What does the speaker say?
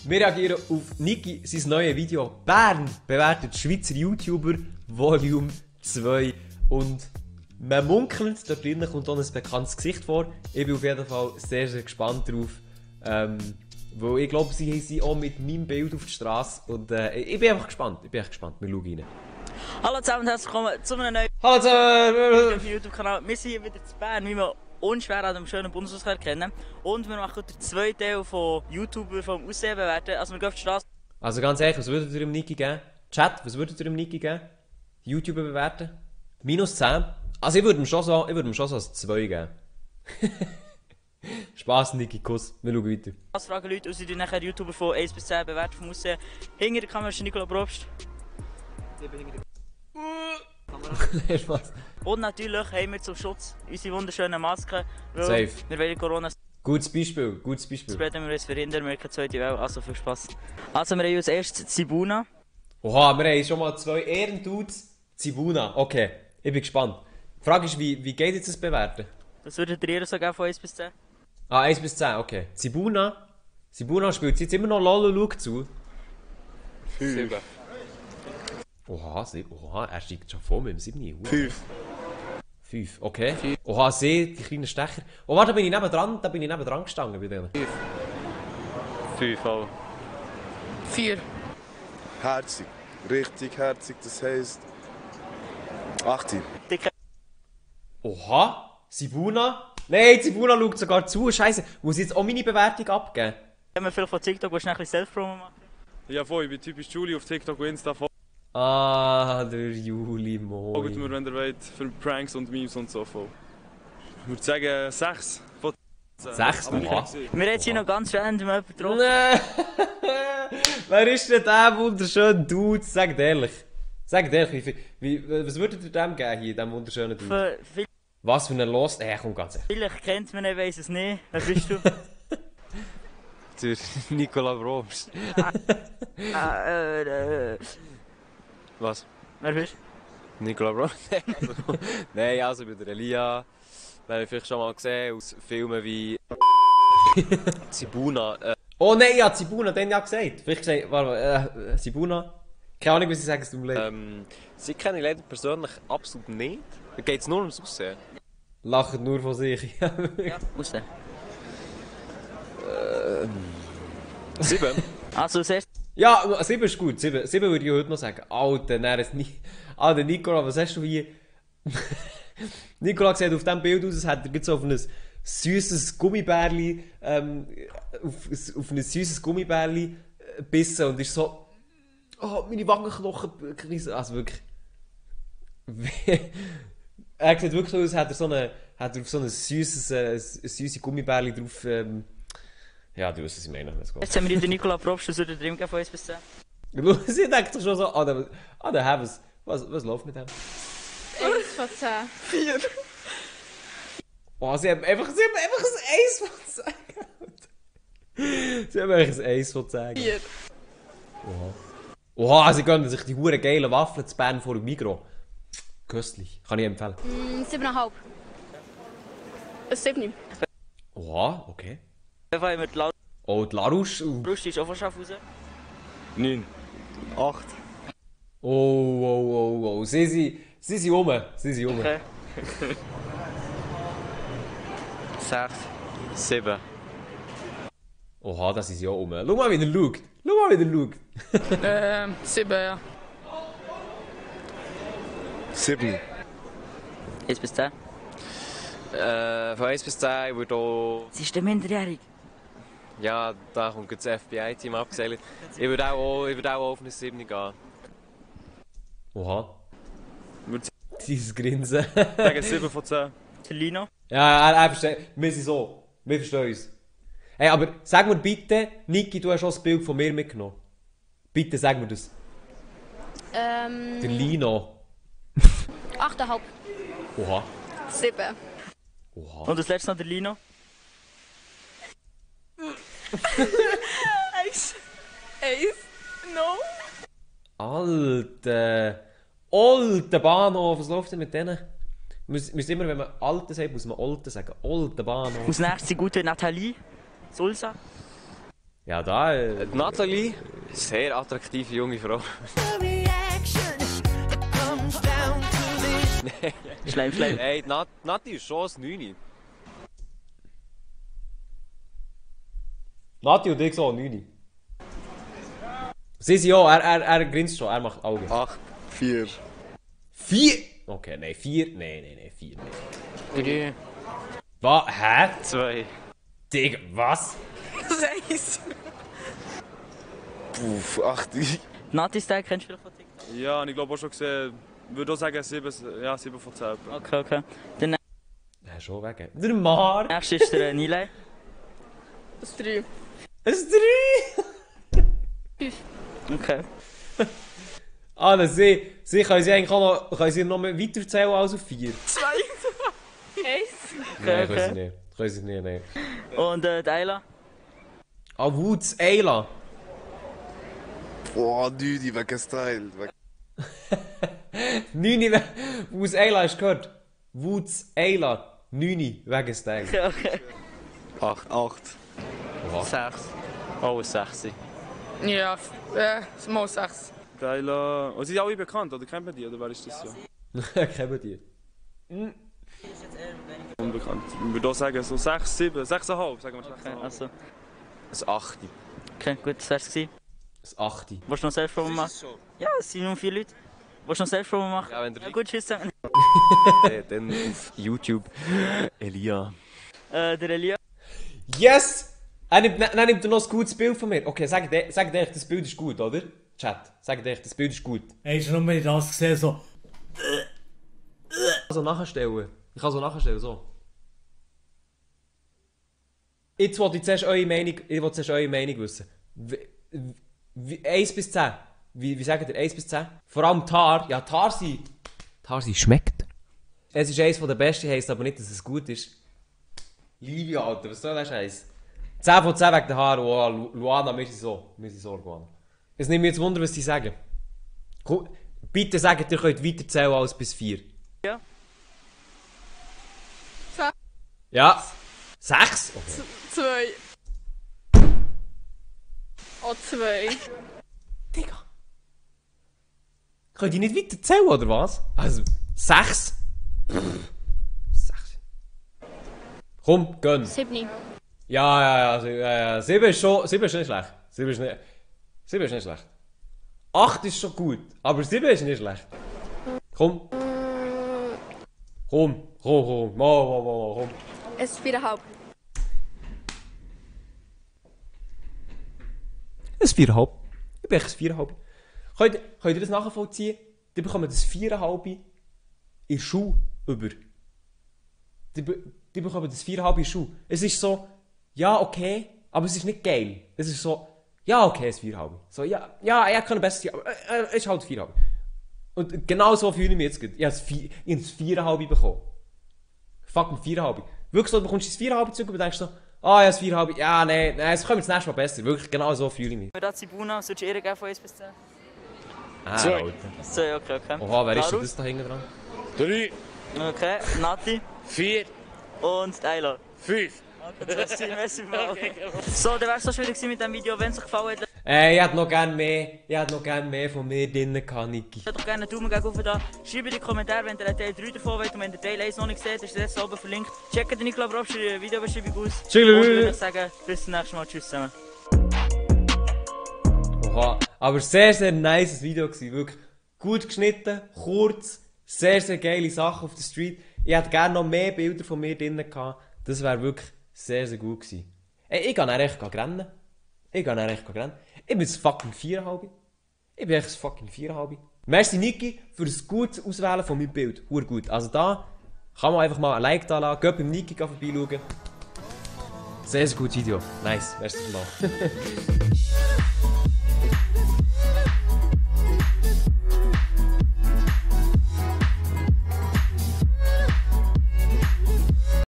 Wir reagieren auf Niki sein neues Video. Bern bewertet Schweizer YouTuber Volume 2. Und man munkelt, dort drinnen kommt auch ein bekanntes Gesicht vor. Ich bin auf jeden Fall sehr, sehr gespannt drauf. Weil ich glaube, sie sind auch mit meinem Bild auf der Straße. Und ich bin einfach gespannt. Wir schauen rein. Hallo zusammen und herzlich willkommen zu einem neuen Hallo zusammen! auf YouTube-Kanal. Wir sind hier wieder zu Bern, wie wir unschwer an dem schönen Bundeshaus erkennen. Und wir machen den zweiten Teil von YouTuber vom Aussehen bewerten. Also wir gehen auf die Straße. Also ganz ehrlich, was würdet ihr dem Niki geben? Chat, was würdet ihr dem Niki geben? YouTuber bewerten? -10? Also ich würde ihm schon so als 2 geben. Spaß, Niki, Kuss. Wir schauen weiter. Ich frage Leute und sie tun nachher YouTuber von 1 bis 10 bewerten vom Aussehen. Hinter der Kamera ist Nicola Probst. Ich bin hinter der Spaß. Und natürlich haben wir zum Schutz unsere wunderschönen Masken. Safe. Wir wollen Corona Gutes Beispiel, gutes Beispiel. spreaden, wir uns verhindern, wir haben keine zweite Welle. Also viel Spaß. Also wir haben als erstes Zibuna. Oha, wir haben schon mal 2 Ehrendudes. Zibuna, okay. Ich bin gespannt. Die Frage ist, wie geht jetzt das Bewerten? Was würdet ihr so geben von 1 bis 10? Ah, 1 bis 10, okay. Zibuna spielt sie jetzt immer noch LOL und schaut zu. 7. Oha, oha, er steigt schon vor mit dem 7. 5. 5, okay. Oha, die kleinen Stecher. Oh, warte, da bin ich nebendran gestanden bei denen. 5 auch. 4. Herzig. Richtig herzig, das heisst 8. Oha, Zibuna? Nein, Zibuna schaut sogar zu. Scheiße, muss ich jetzt auch meine Bewertung abgeben? Haben wir viel von TikTok, willst du ein bisschen Self-Promo machen? Ja voll, ich bin typisch Julie auf TikTok und Insta. Ah, der Juli, Folgt mir, moin. wenn ihr wollt, für Pranks und Memes und so voll. Ich würde sagen 6 von 10. 6? Aber ich Oha. hab's gesehen. Wir haben jetzt hier noch ganz random jemanden getroffen. Nee. Wer ist denn der wunderschöne Dude? Sagt ehrlich. Was würdet ihr dem geben hier, dem wunderschönen Dude? Was für ein Los? Komm ganz ehrlich. Vielleicht kennt man ihn, ich weiss es nicht. Wer bist du? Der Nicola Probst. Was? Wer bist Nicola Probst? Nein, also bei der Elia. Den habe ich vielleicht schon mal gesehen aus Filmen wie Zibuna. Oh nein, ja, Zibuna, den ja gesagt. Vielleicht gesagt, warte, Zibuna? Keine Ahnung, was ich sage, es tut mir leid. Sie kenne ich leider persönlich absolut nicht. Da geht es nur ums Aussehen. Lacht nur von sich. du? Ja, Aussehen. 7. Also das erste. Ja, 7 ist gut. 7 würde ich heute noch sagen. Alter, nein, es nicht. Alter, Nicola, was hast du hier? Nicola sieht auf diesem Bild aus, als hätte er jetzt auf ein süßes Gummibärli, auf ein süßes Gummibärli gebissen und ist so. Oh, meine Wangenknochen kriegen. Also wirklich. Er sieht wirklich so aus, als hätte er auf so ein süßes Gummibärli drauf. Ja, du weißt, was ich meine. Jetzt haben wir hier den Nicola Probst, was würdet ihr ihm geben von 1 bis 10? Sie denkt doch schon so, der Havens. Was läuft mit dem? 1 von 10. 4. Oh, sie haben einfach ein 1 von 10. Sie haben einfach ein 1 von 10. 4. Oha, sie gönnen sich die hure geilen Waffeln zu Bern vor dem Migros. Köstlich, kann ich empfehlen. 7,5. 7. Oha, okay. Auf jeden Fall haben wir die Laura Oh, die Larouche. Probst, die ist auch von Schaffhausen. 9. 8. Oh. Sie sind rum. Okay. 6. 7. Oha, das ist ja rum. Schau mal, wie er schaut. 7, ja. 7. 1 bis 10. Von 1 bis 10 ich würde auch... Sie ist der minderjährig. Ja, da kommt jetzt das FBI-Team abgezählt. Ich würde auch auf eine 7 gehen. Oha. Würde Dieses Grinsen. sagen 7 von 10. Der Lino. Ja, er versteht. Wir sind so. Wir verstehen uns. Hey, aber sag mir bitte, Niki, du hast schon das Bild von mir mitgenommen. Bitte sag mir das. Der Lino. 8,5. Oha. 7. Oha. Und das letzte noch der Lino. 1. No. Alter Bahnhof, was läuft denn mit denen? Muss immer, wenn man Alter sagt, muss man Alter sagen. Alter Bahnhof. Als nächstes die gute Nathalie Sulza. Ja, da... Nathalie, sehr attraktive junge Frau. Schleim. Hey, Nati ist schon ein 9. Nati und ich so, 9. Sie sind ja, er grinst schon, er macht Augen. 8, 4. 4? Okay, nein, 4. Nein, 4 nicht. 3. Was? Hä? 2. Digga, was? 6. Puff, 8. Nati-Style kennst du vielleicht von TikTok? Ja, und ich glaube auch schon gesehen, würde auch sagen 7 von 10. Okay. Der Ja, schon weg. Der Mar. nächste ist der Nilay. Das 3. Ein 3. 5. Okay. Ah, sie können sie eigentlich auch noch, können sie noch mehr weiterzählen als auf 4. 2. 1. Nein, Okay. können sie nicht. Können sie nicht, nein. Und Ayla? Ah, Woods Ayla. Boah, 9 wegen Style. 9 Woods Ayla, hast du gehört? Woods Ayla. 9 wegen Style. Okay. 8. 6. Oh, ein 6. Ja, mal 6. Teile. Und sind die alle bekannt, oder kennt man die, oder wer ist das so? Kennen die? Unbekannt. Ich würde auch sagen so 6, 7, 6,5, sagen wir 6,5. Okay, also. Ein 8. Okay, gut, das wär's gewesen. Das 8. Willst du noch Selbstprobe machen? Ja, es sind nur 4 Leute. Willst du noch Selbstprobe machen? Ja, wenn der Gut, tschüss zusammen. Dann auf YouTube Elia. Der Elia. Yes! Er nimmt noch ein gutes Bild von mir. Okay, sag dir, das Bild ist gut, oder? Chat, sag dir, das Bild ist gut. Hey, schon nur wenn ich das gesehen so. Ich kann so nachstellen. So. Jetzt wollte ich zuerst eure Meinung wissen. 1 bis 10. Wie sagt ihr 1 bis 10? Vor allem Tar. Ja, Tar sind schmeckt. Es ist eines der besten, heisst aber nicht, dass es gut ist. Liebe Alter, was soll der Scheiß? 10 von 10 wegen der Haare. Oh, Luana, wir sind so, Luana. Es nimmt mich jetzt Wunder, was die sagen. Bitte sagt, ihr könnt weiter zählen als bis 4. Ja. Ja. 6? Okay. 2. Oh, 2. Digga. Könnt ihr nicht weiter zählen, oder was? Also, 6. 6. Komm, gönn. 7. Ja. 7 ist nicht schlecht. 7 ist nicht schlecht. 8 ist schon gut, aber 7 ist nicht schlecht. Komm. Komm. Es ist 4,5. Ein 4,5. Ich bin echt ein 4,5. Könnt ihr das nachvollziehen? Die bekommen das 4,5 in den Schuh über. Die bekommen das 4,5 in den Schuh. Es ist so, ja, okay, aber es ist nicht geil. Es ist so, ja, okay, es ist 4,5. So, ja, er kann besser, aber es ist halt 4,5. Und genau so fühle ich mich jetzt. Ich habe ein 4,5 bekommen. Fucking 4,5. Wirklich so, du bekommst das 4,5 zurück und denkst so, ja, das 4,5, ja, nein, es kommt das nächste Mal besser. Wirklich, genau so fühle ich mich. Da Zibuna, sollst du Ehre geben von 1 bis 10? Alter. 2, okay. Oha, wer ist denn Larus? das da hinten dran? 3, Okay, Nati 4, und Ayla. 5. Okay, das ist merci vielmals. So, dann wär's so schwierig gewesen mit dem Video, wenn es euch gefallen hat. Ich hätte noch gerne mehr von mir drinnen gehabt, Niki. Lasst doch gerne einen Daumen gegen oben da. Schreibt in die Kommentare, wenn ihr Teil 3 davon wollt und wenn ihr Teil 1 noch nicht seht, ist das oben verlinkt. Checkt den Nicola Brobst in der Videobeschreibung aus. Tschüss. Und ich würde sagen, bis zum nächsten Mal. Tschüss zusammen. Oha, aber sehr, sehr nice Video gewesen, wirklich. Gut geschnitten, kurz, sehr, sehr geile Sachen auf der Street. Ich hätte gerne noch mehr Bilder von mir drinnen gehabt. Das wäre wirklich sehr, sehr gut gewesen. Ey, ich kann echt rennen. Ich bin ein fucking 4,5. Ich bin echt ein fucking 4,5. Merci Niki für das gute Auswählen von meinem Bild. Gut. Also da kann man einfach mal ein Like da lassen. Geht beim Niki vorbeischauen. Sehr, sehr gutes Video. Nice. Merci mal.